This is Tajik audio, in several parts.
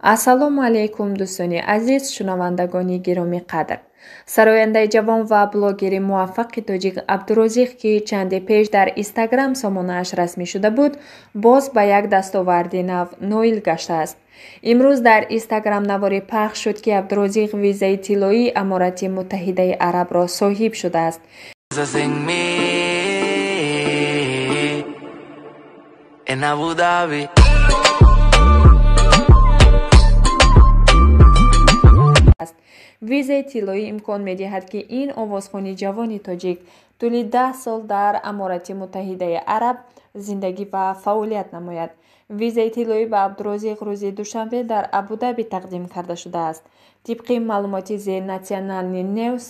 Ассалому алайкум, дӯстони азиз, шунавандагони гиромӣ қадр. Сарояндаи ҷавон ва блогери муваффақи тоҷик Абдурозиқ, ки чанде пеш дар Инстаграм сомонааш расмӣ шуда буд, боз ба як дастоварди нав ноил гаштааст. Имрӯз дар Инстаграм наворе пахш шуд, ки Абдурозиқ визаи тиллоии Аморати Муттаҳидаи Арабро соҳиб шудааст. In Abu Dhabi. Визаи тиллоӣ имкон медиҳад, ки ин овозхони ҷавони тоҷик тӯли 10 сол дар Аморати Муттаҳидаи Араб зиндагӣ ва фаъолият намояд. Визаи тиллоӣ ба Абдурозиқ рӯзи душанбе дар Абудаби тақдим карда шудааст. Тибқи маълумоти The National News,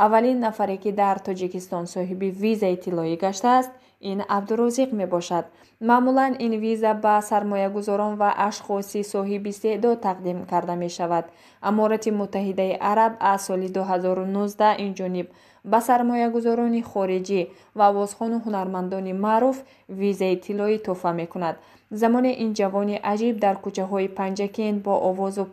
аввалин нафаре, ки дар Тоҷикистон соҳиби визаи тиллоӣ гаштааст, ин Абдурозиқ мебошад. Маъмулан ин виза ба сармоягузорон ва ашхоси соҳиби истеъдод тақдим карда мешавад. Аморати Муттаҳидаи Араб аз соли 2019 инҷониб ба сармоягузорони хориҷӣ ва овозхону ҳунармандони маъруф визаи тиллоӣ тӯҳфа мекунад. Замоне ин ҷавони аҷиб дар кӯчаҳои Панҷакент бо овозу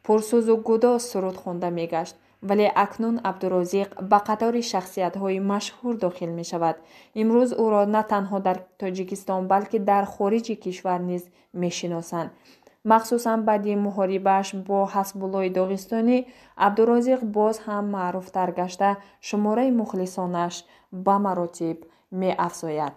пурсӯзу гудоз суруд хонда мегашт. Вале акнун Абдурозиқ ба қатори шахсиятҳои машҳур дохил мешавад. Имрӯз ӯро на танҳо дар Тоҷикистон, балки дар хориҷи кишвар низ мешиносанд. Махсусан баъди муҳорибааш бо Ҳасбуллои Доғистонӣ Абдурозиқ боз ҳам маъруфтар гашта, шумораи мухлисонаш ба маротиб меафзояд.